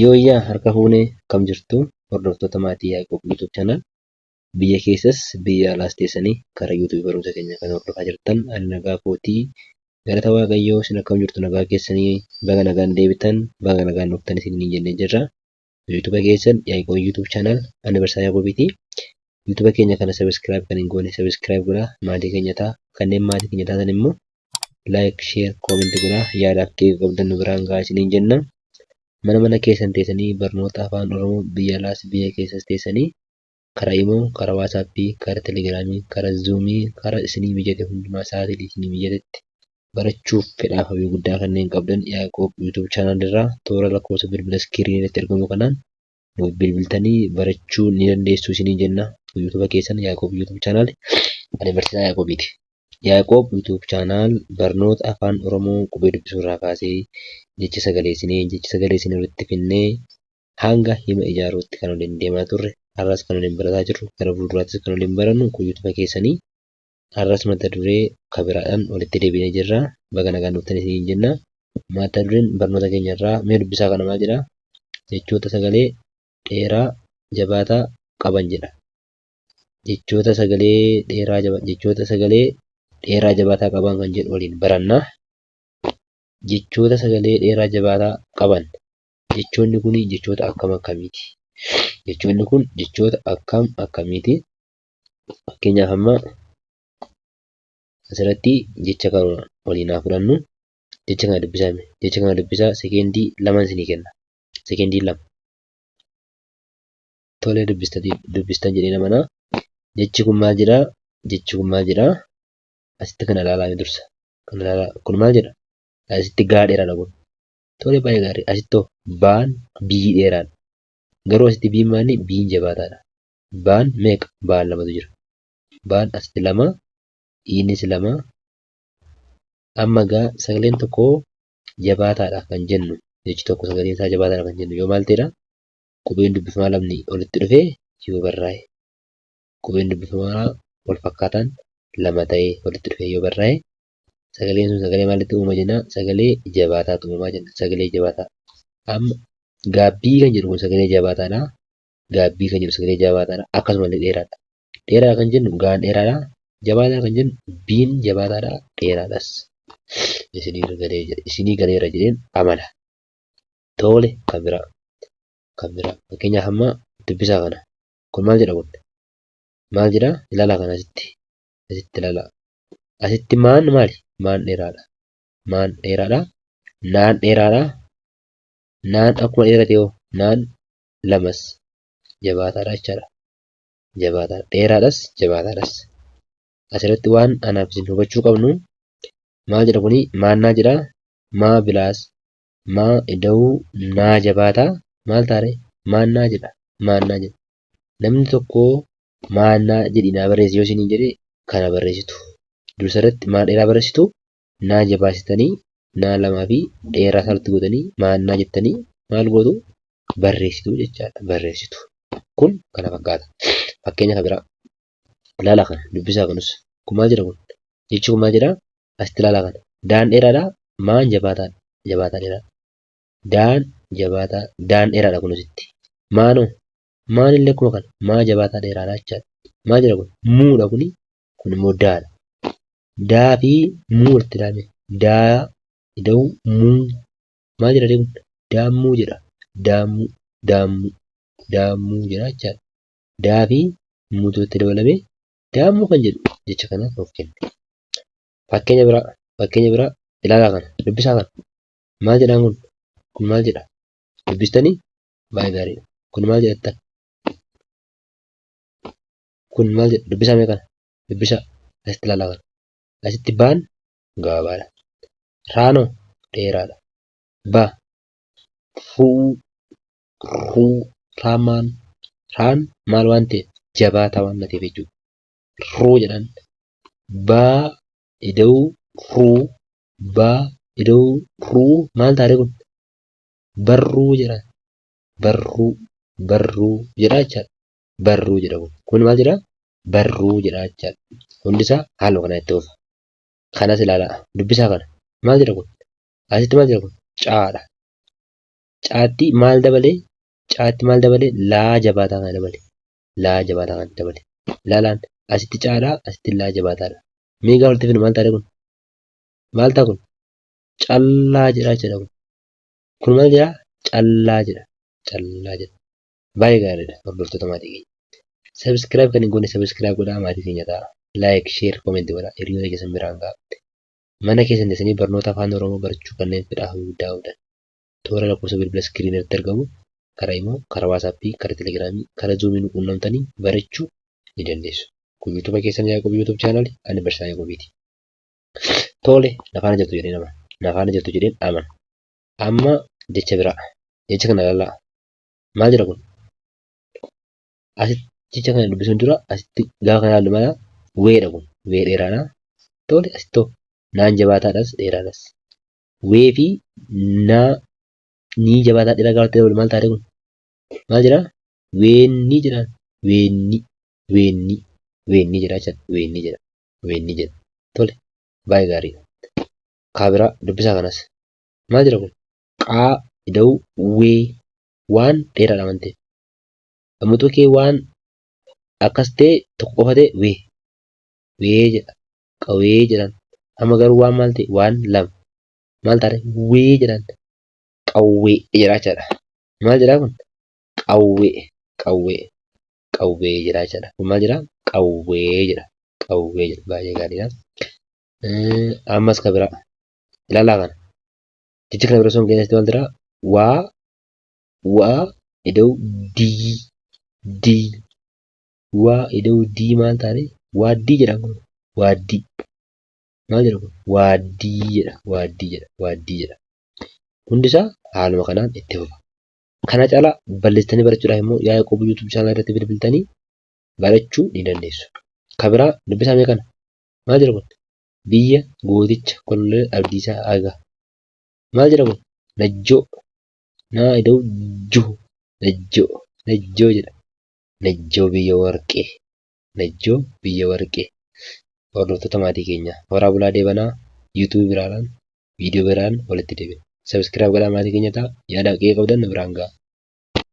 Yooyyaa harka fuunee akkam jirtu hordoftoota maatii Yaaqoob YouTube channel biyya keessas biyya alaas teessanii karaa YouTube barumsa keenya kan hordofaa jirtan ani nagaa kootii galata Waaqayyoo isin akkam jirtu nagaa keessanii baga nagaan deebitan baga nagaan dhuftan isiniin jennee jirra. YouTube keessan Yaaqoob YouTube channel ani Barsaa Yaaqoobiiti. YouTube keenya kana subscribe kan hin goone subscribe godhaa maatii keenya ta'a kanneen maatii keenya taatan immoo like share comment godhaa yaadaaf qeeqa qabdan nu biraan gahaa isiniin jenna. Mana mana keessan teessanii barnoota afaan Oromoo biyya alaas biyya keessas teessanii karaa imo, karaa waasaappii, karaa telegiraamii, karaa zuumii, karaa isinii mijate hundumaa sa'aatii isinii mijatetti barachuuf fedhaaf hawwii guddaa kanneen qabdan Yaaqoob YouTube channel irraa toora lakkoofsa bilbila iskiriinii irratti argamu kanaan nuuf bilbiltanii barachuu ni dandeessu isiniin jenna. YouTube keessan Yaaqoob YouTube channel ani barsiisaa Yaaqoobiiti. Yaaqoob YouTube channel barnoota afaan Oromoo qubee dubbisuu irraa kaasee jecha sagaleessinee jecha sagaleessinee walitti finnee hanga hima ijaaruutti kan waliin deemaa turre har'as kan waliin barataa jirru gara fuulduraattis kan waliin barannu kun YouTube keessanii har'as mata duree kabiraadhaan walitti deebinee jirra baga nagaan dhuftan isiniin jenna mata dureen barnoota keenya irraa mee dubbisaa kana maal jedha jechoota sagalee dheeraa jabaataa qaban jedha. Jechoota sagalee dheeraa jaba jechoota sagalee dheeraa jabaataa qaban kan jedhu waliin baranna. Jechoota sagalee dheeraa jabaataa qaban. Jechoonni kun jechoota akkam akkamiiti? Jechoonni kun jechoota akkam akkamiiti? Fakkeenyaaf amma asirratti jecha kana waliin haa fudhannu. Jecha kana dubbisaa mee. Jecha kana dubbisaa sekeendii laman isinii kenna. Sekeendii 2. Tole dubbistan jedheen amana. Jechi kun maal jedhaa? Jechi kun maal jedhaa? Asitti kana ilaalaa mee dursa. Kana ilaalaa. Kun maal jedha? Asitti gaa dheeraadha kun. Tole baay'ee gaarii. Asitti hoo baan bii dheeraadha. Garuu asitti biin maali? Biin jabaataadha. Baan meeqa? Baan lamatu jira. Baan asitti lama, iinis lama. Amma gaa sagaleen tokko jabaataadha kan jennu jechi tokko sagaleen isaa jabaataadha kan jennu yoo maal ta'edha? Qubeen dubbifamaa lamni walitti dhufee yoo barraa'e. Qubeen dubbifamaa wal fakkaataan lama ta'ee walitti dhufee yoo barraa'e sagaleen sun sagalee maalitti uumama jenna? Sagalee jabaataatu uumamaa jenna. Sagalee jabaataa. Amma gaabbii kan jedhu kun sagalee jabaataadha. Gaabbii kan jedhu sagalee jabaataadha. Akkasumallee dheeraadha. Dheeraadha kan jennu gaan dheeraadha. Jabaataa kan jennu biin jabaataadha. Dheeraadhas. Isinii galeera jedheen amana. Tole kan biraa. Kan biraa. Fakkeenyaaf amma dubbisaa kana. Kun maal jedha kun? Maal jedha? Ilaalaa kana asitti. Asitti ilaalaa. Asitti maan maali? Maan dheeraadha. Maan dheeraadha. Naan dheeraadha. Naan akkuma dheerate hoo? Naan lamas jabaataadha jechaadha. Jabaataadha. Dheeraadhas jabaataadhas. Asirratti waan anaaf isin hubachuu qabnu maal jedha kuni? Maannaa jedha. Maa bilaas maa ida'uu naa jabaataa maal taare? Maannaa jedha. Maannaa jedha. Namni tokko maannaa jedhi naa barreessi yoo isiniin jedhe kana barreessitu. Dursa irratti maa dheeraa barreessitu naa jabaasitanii naa lamaa fi dheeraa isaatti gootanii maannaa jettanii maal gootu barreessitu jechaadha. Barreessitu. Kun kana fakkaata. Fakkeenya kan biraa. Ilaalaa kana dubbisaa kunus. Kun maal jedha kun? Jechi kun maal jedha? Asitti ilaalaa kana. Daan dheeraadha. Maan jabaataadha. Jabaataa dheeraadha. Daan jabaataa daan dheeraadha kun asitti. Maanoo maan illee akkuma kana maa jabaataa dheeraadha jechaadha. Maal jedha kun? Muudha kuni. Kun immoo daadha. Daa fi muu walitti ilaame. Daa ida'uu muu. Maal jedha kun? Daammuu jedha. Daammuu daammuu daammuu jedha jechaadha. Daa fi muutu walitti dabalame daammuu kan jedhu jecha kana nuuf kenne. Fakkeenya biraa fakkeenya biraa ilaalaa kana dubbisaa kana. Maal jedhaan kun? Kun maal jedha? Dubbistanii? Baay'ee gaariidha. Kun maal jedhattan? Kun maal jedha? Dubbisaa mee kana? Dubbisaa. Asitti ilaalaa kana. Asitti baan gabaabaadha. Raanoo dheeraadha. Ba ruu ruu raamaan raan maal waan ta'eef jabaataa waan ta'eef jechuudha. Ruu jedhan baa ida'uu ruu baa ida'uu ruu maal taaree kun? Barruu jedha. Barruu barruu jedha jechaadha. Barruu jedha kun. Kun maal jedha? Barruu jedha jechaadha. Hundisaa haaluma kanaan itti fufa. Kanas ilaalaa. Dubbisaa kana. Maal jedha kun? Asitti maal jedha kun? Caadha. Caatti maal dabalee? Caatti maal dabalee? Laa jabaataa kana dabale. Laa jabaataa kana dabale. Ilaalaan asitti caadhaa asitti laa jabaataadha. Mee gaafa walitti fidnu maal ta'a kun? Maal ta'a kun? Callaa jedhaa jechuudha kun. Kun maal jedhaa? Callaa jedha. Callaa jedha. Baay'ee gaariidha hordoftoota maatii keenya. Subscribe kan hin goone subscribe godhaa maatii keenya ta'a. Like, share, comment godhaa hiriyoota keessan biraan ga'a. Mana keessan teessanii barnoota afaan Oromoo barachuu kanneen fedhaa fi guddaa qabdan. Toora lakkoofsa bilbila iskiriinii irratti argamu karaa Imo, karaa Waasaappii, karaa Telegiraamii, karaa Zuumii nu quunnamtanii barachuu ni dandeessu. Kun YouTube keessan Yaaqoob YouTube channel ani barsiisaa Yaaqoobiiti. Tole na faana jirtu jedheen amana. Na faana jirtu jedheen amana. Amma jecha biraa. Jecha kana ilaalaa. Maal jedha kun? Asitti jecha kana dubbisuun dura asitti gaafa kana ilaallu mala weedha kun. Wee dheeraadha. Tole asitti hoo naan jabaataadhas dheeraadhas. Wee fi naa nii jabaataa dheeraa gaafa ta'e maal taate kun? Maal jedhaa? Weennii jedhaan. Weennii. Weennii. Weennii jedhaa jechuudha. Weennii jedha. Weennii jedha. Tole baay'ee gaariidha. Kaa biraa dubbisaa kanas. Maal jedha kun? Qaa ida'uu wee waan dheeraadha waan ta'eef. Ammutuu kee waan akkas ta'e tokko qofa ta'e wee. Wee jedha. Qawwee jedhan. Amma garuu waan maal ta'e waan lama. Maal taate wee jedhan. Qawwee jedhaa jechaadha. Maal jedhaa kun? Qawwee. Qawwee. Qawwee jedhaa jechaadha. Kun maal jedhaa? Qawwee jedha. Qawwee jedha. Baay'ee gaariidha. Ammas ka biraa. Ilaalaa kana. Jecha kana bira osoo hin geenye maal jedhaa? Waa waa ida'uu dii dii waa ida'uu dii maal taate? Waaddii jedha kun. Waaddii. Maal jedha kun? Waaddii jedha. Waaddii jedha. Waaddii jedha. Hundi isaa haaluma kanaan itti fufa. Kana caalaa bal'istanii barachuudhaaf immoo Yaaqoob YouTube channel irratti bilbiltanii barachuu ni dandeessu. Ka biraa dubbisaa mee kana? Maal jedha kun? Biyya gooticha Koloneel Abdiisaa Aagaa. Maal jedha kun? Najjoo. Naa ida'u juhu. Najjoo. Najjoo jedha. Najjoo biyya warqee. Najjoo biyya warqee. Hordoftoota maatii keenyaa. Horaa bulaa deebanaa YouTube biraadhaan viidiyoo biraan walitti deebina. Subscribe godhaa maatii keenya ta'a. Yaada qe'ee qabdan nu biraan ga'a.